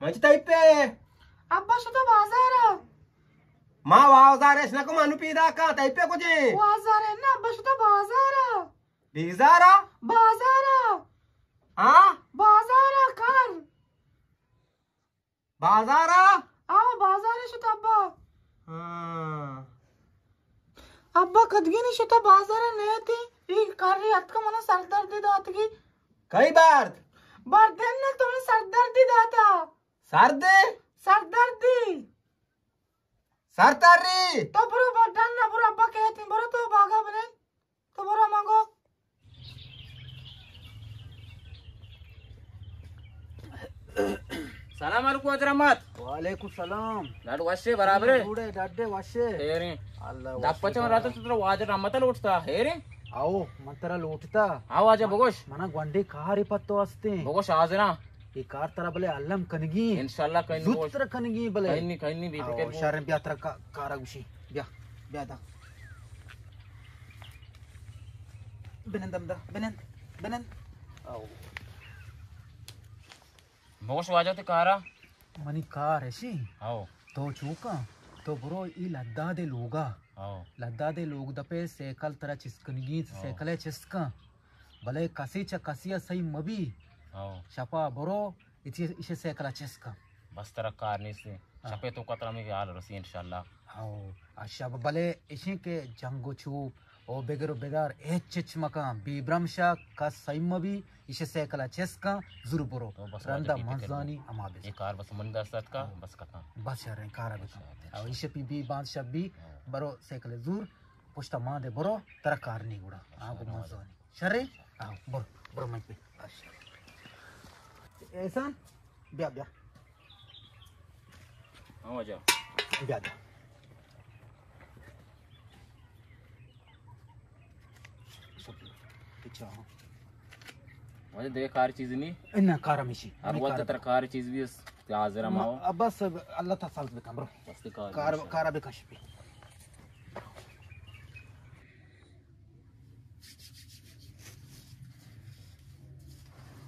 من چی تئی پہ؟ ابا شتا بازار ءَ۔ ما بازار اش نہ کو منو پیدا کا، تئی پہ کجے؟ بازار ءَ نہ، ابا شتا بازار ءَ۔ بیزار ءَ؟ بازار ءَ۔ ہاں؟ بازار ءَ کار۔ بازار ءَ؟ آ، بازار ءَ شت ابا۔ ہاں۔ ابا کدگی نہ شت بازار ءَ نہ تی، ای کاری اتک منا سردردی داتگی۔ کئی بارد؟ بردن نہ تو منا سردردی داتا۔ سردی؟ سردردی۔ سردردی؟ تو برو بردن نہ برو ابا کہتی، برو تو باغا بنے۔ تو برو مانگو۔ سلام علیکم واجہ رحمت۔ وعلیکم سلام۔ ڈاڈ وشے برابرے؟ ڈوڑے ڈاڈے وشے۔ خیریں۔ اللہ وشے۔ دپ چون رات تو ترا واجہ رحمت لوٹتا، خیریں؟ آؤ، من ترا لوٹتا۔ آؤ واجہ بگوش۔ منا گونڈے کاری پتو ہستیں۔ بگوش حاضراں۔ اے کار ترا بلے الم کنگی۔ انشاءاللہ کہیں زوت بگوش۔ ترا کنگی بلے۔ کہیں نہیں، کہیں نہیں، بے آؤ، فکر بو۔ شرم بیا ترا کا-، کارا گوشی۔ بیا، بیا دا۔ بنند ہمدا، بنند، بنند۔ آؤ۔ بگوش واجہ تے کارا۔ منی کار اشی۔ آؤ۔ تو چوکا، تو برو ای لدادے لوگا۔ آؤ۔ لدادے لوگ دپے سیکل ترا چسکنگی، آؤ۔ سیکلے چسکا۔ بلے کسی چہ کسی ءَ سہی مبی۔ آؤ۔ شپا برو، اتی ایشی سیکل ءَ چست کن۔ بس ترا کار نیست۔ ہاں۔ شپے تو کتر ہمیں حال رسی انشاءاللہ۔ ہاؤ، آ شپ بلے اشیں کہ جنگ و چوپ او بگر و بدار ہچ ہچ مکان۔ بی برمشا کس سہی مبی، ایشی سیکل ءَ چست کن، زور برو۔ تو بس رندا واجہ بے فکر مزانی بو۔ ہما بس۔ اے کار بس من دست اتکا، ہاں۔ بس کتاں۔ بس شریں کارا بکن۔ بس شریں۔ او ایشی پی بی بانز شپ بی، ہاں۔ برو سیکل زور، پشتا مان دے برو، ترا کار نہیں گڑا۔ بس آ گو شریں واجہ۔ مزانی۔ شرے؟ آ، برو، برو مئی پہ۔ احسان، بیا، بیا۔ ہاں واجہ۔ بیا، بیا۔ اچھا، ہاں۔ واجہ دے کار چیز نہیں؟ نہ، کار ہمیشی۔ ہر وقت تر کار چیز بھی اس حاضر ہم آؤ۔ بس اللہ تعالی سلامت بکن، برو۔ بس کار کار، کار بکن شپی۔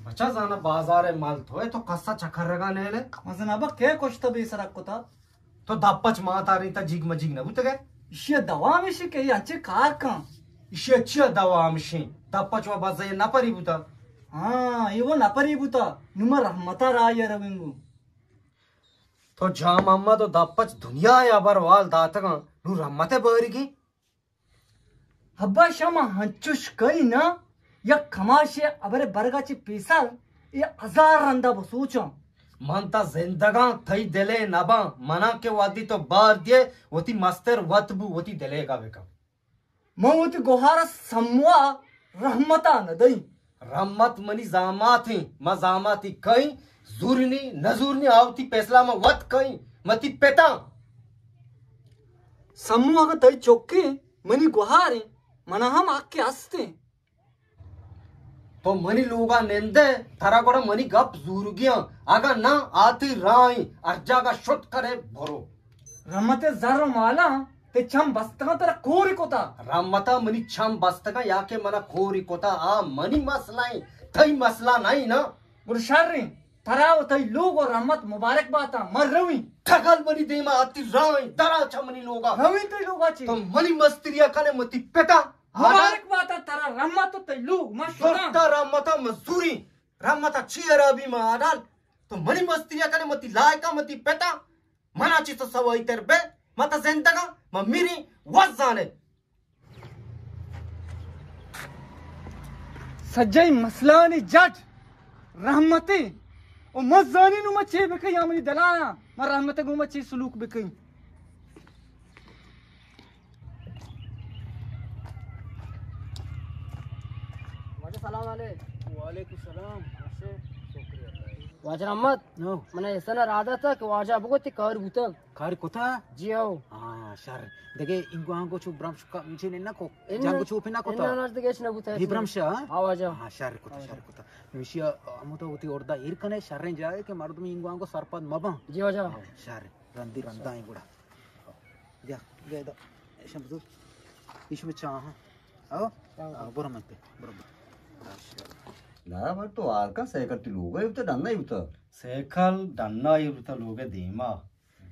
بچا زانا بازار مال تو ہے، تو کسا چکر رگا نیلے۔ مزن ابا کے کشتا بے سرک کتا؟ تو دپچ ماتا ریتا جیگ مجیگ نہ بوتگے؟ ایشی دوام ایشی کہ یہ انچے کار کن۔ ایشی چیا دوام شین؟ دپچ و بزے نپری بوتا۔ ہاں، یہ وہ نپری بوتا۔ نما رحمتا رایا روینگو۔ تو جام محمد و دپچ دنیا ء ہبر وال داتگاں، نوں رحمت ء بارگی؟ ابا شما ہنچوش کئی نا، یک کماشے ہبر برگا چہ پیسر اے ہزار رندا بسوچاں۔ من تا زندگاں تئی دلے نباں، منا کہ وھدی تو بار دیے وتی مستر وت بو وتی دلیگا بکن۔ من وتی گوھار ء سموا رحمت ء نہ دئیں۔ رحمت منی زامات ایں، ما زاماتی کئیں، زورنی نہ زورنی آ وتی پیسلہ ما وت کئیں، متی پتاں۔ سمو اگاں تئی چکیں منی گوھاریں، منا ہم حقے ہستیں۔ تو منی لوگا نندئے، ترا گڑا منی گپ زورگیاں، اگاں نہ آ تئی راہیں، ہر جاگہ شت کنے برو۔ رحمت ء زر و مالاں تئی چم بستگاں ترا کوری کتا۔ رحمتا منی چم بستگاں یا کہ منا کوری کتا، آ منی مسئلہ ایں، تئی مسئلہ نہ ایں نا۔ گڑا شریں، ترا و تئی لوگ و رحمت مبارک باتاں، من رویں۔ ٹگل منی دیما آتی راہیں، درا چہ منی لوگا۔ رویں تئی لوگا چی؟ تو منی مستریا کنے متی پتا۔ مبارک باتاں ترا رحمت و تئی لوگ، من شتاں۔ زرتا رحمتا مزوری، رحمتا چی عربی ما آڈال۔ تو منی مستریا کنے متی لائقا متی پتا۔ منا چی تو سوائی تر بے، ما تا زندگاں، ما میری وزانے۔ سجئی مسلانی جٹ رحمتے و مزانی نو ما چے بکئی آمنی دلایا، ما رحمتے گو ما چے سلوک بکئی۔ واجہ سلام علیک۔ وعلیکم السلام۔ شکر اللہ۔ واجہ رحمت، ہاں۔ من ایسا نہ رادہ تھا کہ واجہ بگو تی کار بوتا۔ کار کتا؟ جی ہو۔ ہاں، شر۔ دگے انگو آنگو چو برمش کا مجھے نے نکو۔ ان-، جنگ چو پہ نکو ان تا۔ نہ دگے اچ نہ بوتا۔ یہ برمش، ہاں؟ ہاں، واجہ۔ ہاں، شر کتا، ہاں، شر واجہ۔ کتا۔ نوشیا ہمو تو وتی اوردا ایر کنے، شریں جائے کہ مردم انگو آنگو سرپد مباں۔ جی واجہ۔ ہاں، شر۔ رندی رندا ایں گڑا۔ بیا، بیا دا۔ ایشم بزور۔ ایشم چاہاں۔ آؤ؟ آؤ۔ آؤ، برو من پہ، برو، برو۔ اچھا۔ لالا، بر تو حال کن، سائیکل تی لوگا ایر بوتا، ڈنا ایر بوتا؟ سائیکل ڈنا ایر بوتا لوگ دیما،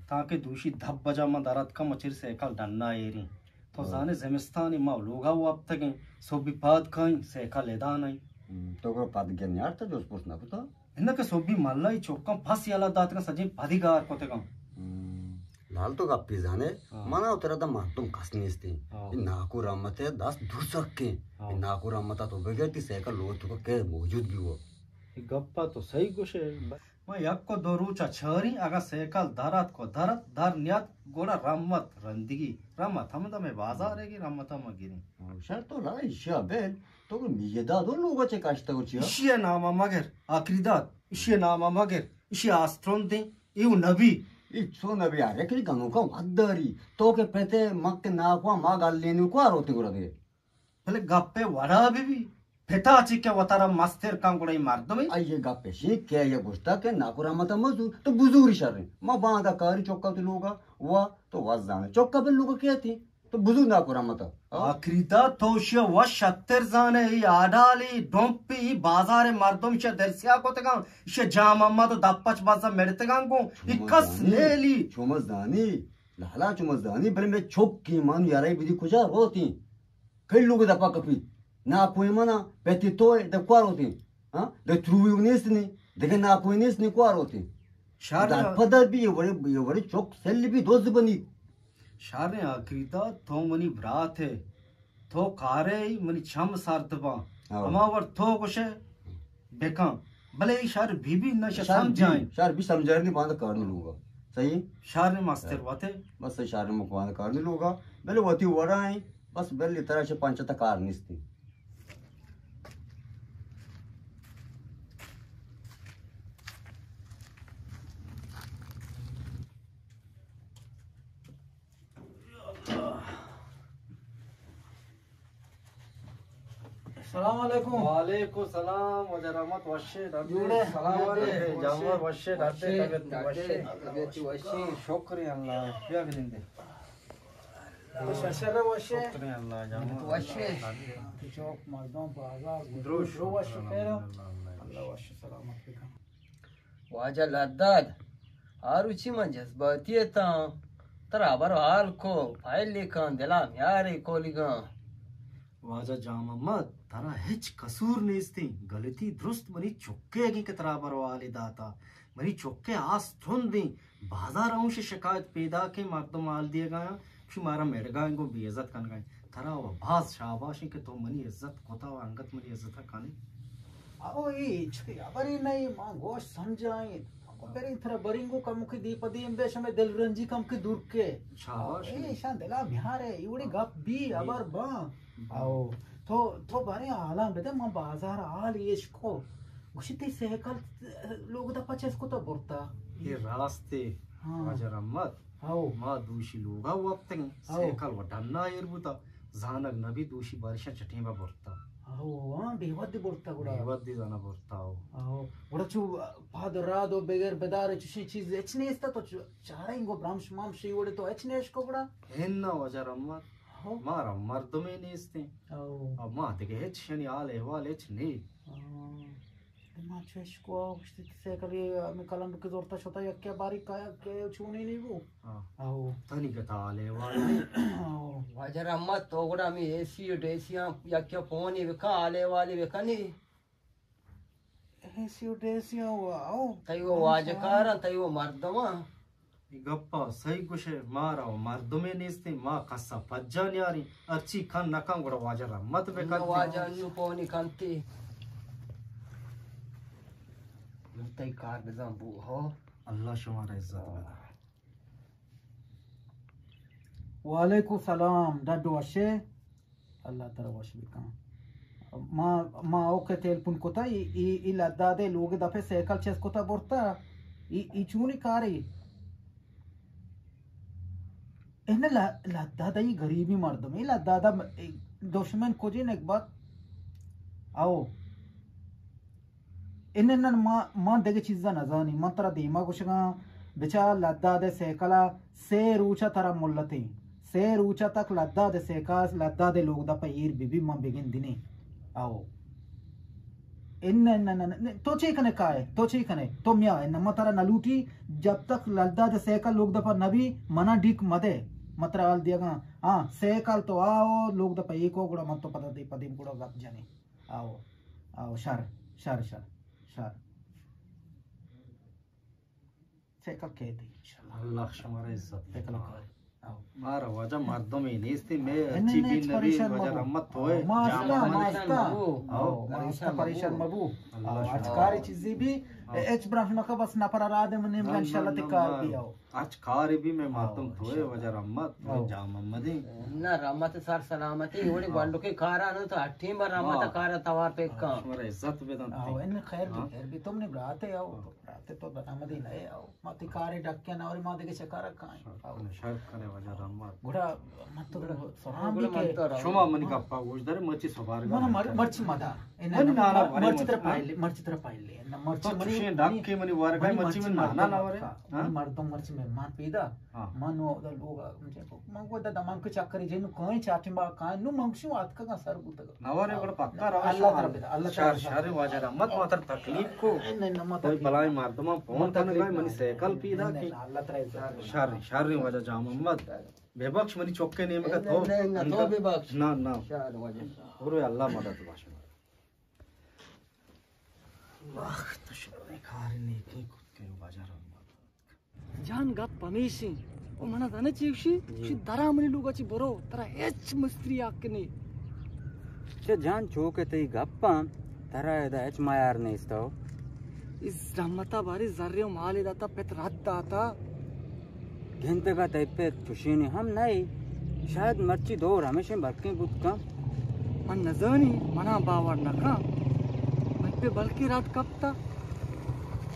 تانکہ دوشی دہ بجا من در اتکم، مچیر سائیکل ڈنا ایریں۔ تو ہاں۔ زانے زمستانی ما لوگا وپتگیں، صبحی پاد کائیں، سائیکل ادا نئیں۔ ہم، تو گڑا پد گرنی آرتا جوز پرس نہ کتا؟ انکہ صبحی ملا ای چوکاں پس یلا داتگاں، سجیں پدی گار کتگاں۔ ہم۔ لال تو گپی زانے، ہاں۔ منا و ترا دا مردم کس نیستیں۔ ہاں۔ اے ناکو رحمت ء دست دور سکیں۔ ہاں۔ اے ناکو رحمت ء تو بگر تی سائیکل لوگ تو کہ موجود بھی ہوا۔ اے گپا تو صحیح گوشے۔ ما یک و دو روچا چاریں، اگاں سائیکل در اتک و در ات، در نیات، گڑا رحمت رندگی۔ رحمت ہمدا میں بازار ہے کہ رحمت ہم گریں۔ ہاں، شر تو لا ایشیا بیل، تو کو میداد و لوگا چے کاشتا و چیا؟ ایشی ناما مگر، آخری داد، ایشی ناما مگر، ایشی آسترون دیں، ایو نبی۔ ای چو نبی آرے کہ گنوکا وقت داری۔ تو کہ پتے مک ناکوا ما گل لینو کو آروتے گڑا دے۔ بلے گپے وڑا بی بی۔ پتا چی کہ وتارا مستر کن گڑا ای مردمے۔ آئی گپ شی کہ یہ گوشتا کہ ناکو رحمت مزور تو بزوری شریں۔ ما باندا کاری چوکا تو لوگا وا تو وزانے۔ چوکا بل لوگا کیتی؟ تو بزو ناکو رحمتا۔ ہاں؟ آخری دا تو شیا و شتر زانے، ای آڈالی، ڈمپی، ای بازار مردم شیا درسیا کتگان، شیا جام احمد و دپچ بازا مڑتگان گون، ای شما کس زانی، نیلی۔ شما زانی، لالا شما زانی، بلے میں چوک کی من یارای بدی کجا روتی؟ کئی لوگ دپا کپی؟ ناکوی منا، پیتی توئے، دکوا روتی؟ ہاں؟ دے تروی نیست نی، دگہ ناکوی نیست نی، کوا روتی؟ شر در پدر بی، یہ وڑے، یہ وڑے چوک سل بی دوز بنی۔ شریں آخری دا تو منی برات ہے، تو کارے منی چم سرد باں۔ ہاں۔ ہما وڑ تو گوشے بکن، بلے ای شر بی بی نہ شر بی، سمجھائیں۔ شر بی سمجھائیں نہیں، باندھ کارنی لوگا۔ صحیح؟ شر مستر وتے۔ بس شر مکوان کارنی لوگا، بلے وتی وڑائیں، بس بلے ترا چہ پنچ تا کار نیستی۔ السلام علیکم۔ وعلیکم السلام، واجہ رحمت وشے، ڈاڈے۔ جوڑے۔ سلام علیکم۔ جانور وشے، ڈاڈے، وشے، طبیعت ڈاڈے، وشے۔ طبیعت وشے۔ شکر اللہ، بیا بنندے۔ شر وشے۔ شکر اللہ، جانور وشے۔ چوک مردم بازار دروش۔ درو وش خیر۔ اللہ وش سلامت بکن۔ واجہ لداد، آ روچی من جذباتی اتاں، ترا ہبر و حال کو، پائل لیکاں، دلا میارے کولیگاں۔ واجہ جان محمد، ترا ہچ قصور نیستیں، غلطی درست منی چکے اگیں کہ ترا ہبر و حالے داتا۔ منی چکے آس ترندیں، بازار اونش شکایت پیداکیں، مردم حال دیگا، چو مارا مڑگا انگو بے عزت کنگا۔ ترا و باز شاباش انت کہ تو منی عزت کتا و انگت منی عزت کنی۔ او اے چکے ہبرے نہیں، ما گوش سمجھائیں۔ بریں ترا بریں گو کم کے دی پدیم بے شمے دل رنجی کم کے دور کے۔ شاباش۔ اے شان دلا میارے، اے وڑی گپ بی ہبر با۔ او تو، تو بارے حالاں بدے، ما بازار حال ایش کو۔ گوشی تی سائیکل لوگ دا پچ اس کو تو برتا۔ اے راستے۔ ہاں۔ واجہ رحمت۔ ہاؤ۔ ما دوشی لوگا وپتگیں، ہاؤ۔ سائیکل و ڈنا ایر بوتا، زانگ نبی دوشی بارشاں چٹیں با برتا۔ ہاؤ، ہاں، بے ودی برتا گڑا۔ بے ودی زانا برتا، ہاؤ۔ ہاؤ۔ گڑا چو پاد راد و بغیر بدار چشیں چیز اچ نیستا، تو چ-، چاریں گو برامش مامشی وڑے تو اچ نیش کو گڑا؟ ہن نا واجہ رحمت، ہاؤ۔ مارا مردمے نیستیں۔ ہاؤ۔ اب ما دگہ ہچ شنی حال احوال ہچ نی۔ ہاؤ۔ ما چوش کو گوشتی سائیکل یہ ہمیں کلنڈ کے زورتا شتا یکے باری کایا کہ چونی نہیں بو۔ ہاں۔ آہو۔ تنی کتا حال احوال۔ آہو۔ واجہ رحمت تو گڑا ہمیں اے سی و ڈی سی ہاں یکے فونی بکا حال احوالی بکنی۔ اے سی و ڈی سی ہاں، آہو۔ تئی وہ واجہ کاراں، تئی وہ مردماں۔ اے گپا سہی گوشے، مارا و مردمے نیستیں، ما کسا پجا نیاریں، ہرچی کن نہ کن گڑا واجہ رحمت بکنت۔ واجہ انو پونی کنتی۔ تئی کار بزان بو ہو۔ اللہ شمارا عزت بدا۔ وعلیکم سلام، ڈڈ وشے؟ اللہ ترا وش بکن۔ ما، ما اوکے ٹیلیفون کتا، ای، ای، ای لدادے لوگ دپے سائیکل چست کتا برتا، ای، ای چونی کاری؟ اے نہ ل-، لداد ای غریبی مردم، ای لداد م-، ای دشمن کجی نکبت؟ او۔ انن ما، ما دگہ چیزا نزانی۔ من ترا دیما گوشگاں، بچار لداد سیکلا سے روچا ترا ملتیں۔ سے روچا تک لداد سیکا، لداد لوگ دپا ایر بی بی، من بگندنی۔ او۔ ان، ان، ان، ان، تو چی کنے کائے؟ تو چی کنے؟ تو میا، ان ما ترا نہ لوٹی، جب تک للداد سیکل لوگ دپا نبی، منا ڈیک مدے، مترا حال دیگا۔ ہاں، سیکل تو آؤ، لوگ دپا ایکو گڑا من تو پدا دے پدیم گڑا گپ جنے۔ آؤ، آؤ، شر، شر، شر، شر۔ سیکل کیت انشاءاللہ۔ اللہ شمارا عزت بکنت۔ آؤ۔ مارا واجہ مردمے نیستی، مئے ہچی بی نبی، واجہ رحمت تو ئے، ما ہستاں، ما ہستاں۔ آؤ۔ ما ہستاں، پریشان مبو۔ آؤ، ہرچ کارے چیزے بی، ہچ براہ مکن، بس نپر را دے من نیمگا انشاءاللہ تے کار بی۔ آؤ۔ ہرچ کارے بی مئے مردم تو ئے، واجہ رحمت تو ئے، جان محمد ایں۔ نہ، رحمت سر سلامتی، اوڑے گنڈکے کارا نو تو ہٹیم رحمت کارا توار پکا۔ شمارا عزت بدنت۔ آؤ، ان خیر بی، خیر بی، تم نے براتے آؤ۔ برات تو برآمدی نہ ئے، او ما تئی کارے ڈکے نہ، اور ما دگہ چہ کارا کائیں۔ شر کنے، شر کنے واجہ رحمت۔ گڑا من تو گڑا سلام بی کہ شما منی گپا گوش دارے، مرچی سوار من مر-، مرچی مدا۔ اے نہ، منی نانا مر-، مرچی ترا پہلے، مرچی ترا پہلے۔ نہ، مرچی تو منی، چوشیں ڈکے منی ورگا، منی مرچی منی نانا نہ ورے۔ ہاں؟ منی مردم مرچی مہمان پیدا۔ ہاں۔ من و لوگ من کو دا دمان کو چکری جن کوئیں چاٹیں با کائیں، نو من شو آتکگاں سر بوتگ۔ نوارے گڑا پکا روش۔ اللہ ترا بدا، اللہ ترا شر، شر واجہ رحمت، ما تر تکلیف کو۔ نہ، نہ، ما کوئی تکلیف بلائیں مردماں فون کنگا، منی سائیکل پیدا کی۔ اللہ ترا عزت۔ شر، شر واجہ جان محمد۔ بے بخش منی چوکے نیمگا تو۔ نہ، نہ، تو بے بخش۔ نہ، نہ۔ شر واجہ۔ برو اللہ مدد باش۔ واہ، تو شر کار نیکی کت کے واجہ رحمت۔ جان گپ ہمیش انت۔ او منا زانئے چی گوشی؟ جی۔ گوشی، درا منی لوگا چی برو، ترا ہچ مستری حق نی۔ چہ جان چو کہ تئی گپاں، ترا ادا ہچ میار نیست او۔ اس رحمتا باری زرے و مالے داتا، پت رد داتا۔ گندگا تئی پت چوشینے ہم نئے۔ شاید مرچی دور ہمیشیں بلکیں بوت کن۔ من نزانی، منا باور نکن۔ من پہ بلکیں رد کپتا۔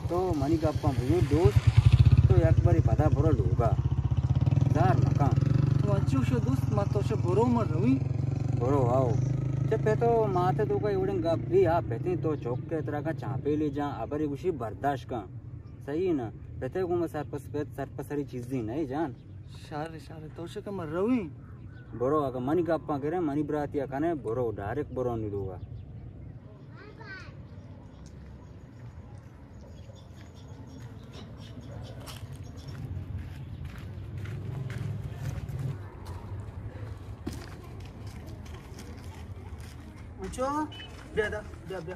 تو منی گپاں بزور دوست، تو یک بری پدا برو لوگا۔ زار مکن۔ تو انچو شو دوست، ما تو شو برو، من روی۔ برو آؤ۔ چہ پہ تو مات توکا ایوڑیں گپ بی، آ پتیں تو چوک کے ترا کا چانپیلی جان، ابری گوشی برداشت کن۔ صحیح نا؟ پتے گوما سرپس پت، سرپسری چیزی نئے جان۔ شر، شر، تو شو کہ من روی۔ برو، اگہ منی گپاں کرے، منی براتی کنے، برو، ڈائریکٹ برو نی لوگا۔ انچو، بیا دا، بیا، بیا۔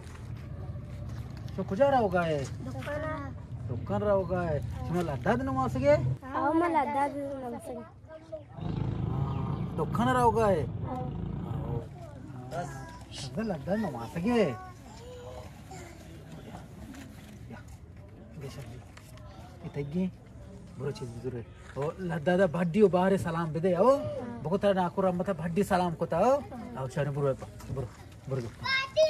تو کجا روگا ئے؟ دکان۔ دکان روگا ئے۔ شما لداد نماسگے؟ آؤ، ما لداد نماسگے۔ دکان روگا ئے؟ آؤ۔ بس، شما لداد نماسگے۔ بیا۔ بیا۔ اے تگی برو چیز بزرے۔ او لدادا بڈی و بارے سلام بدے، او بگو ترا ناکو رحمتا بڈی سلام کتا، او۔ او چارے برو، برو، برو۔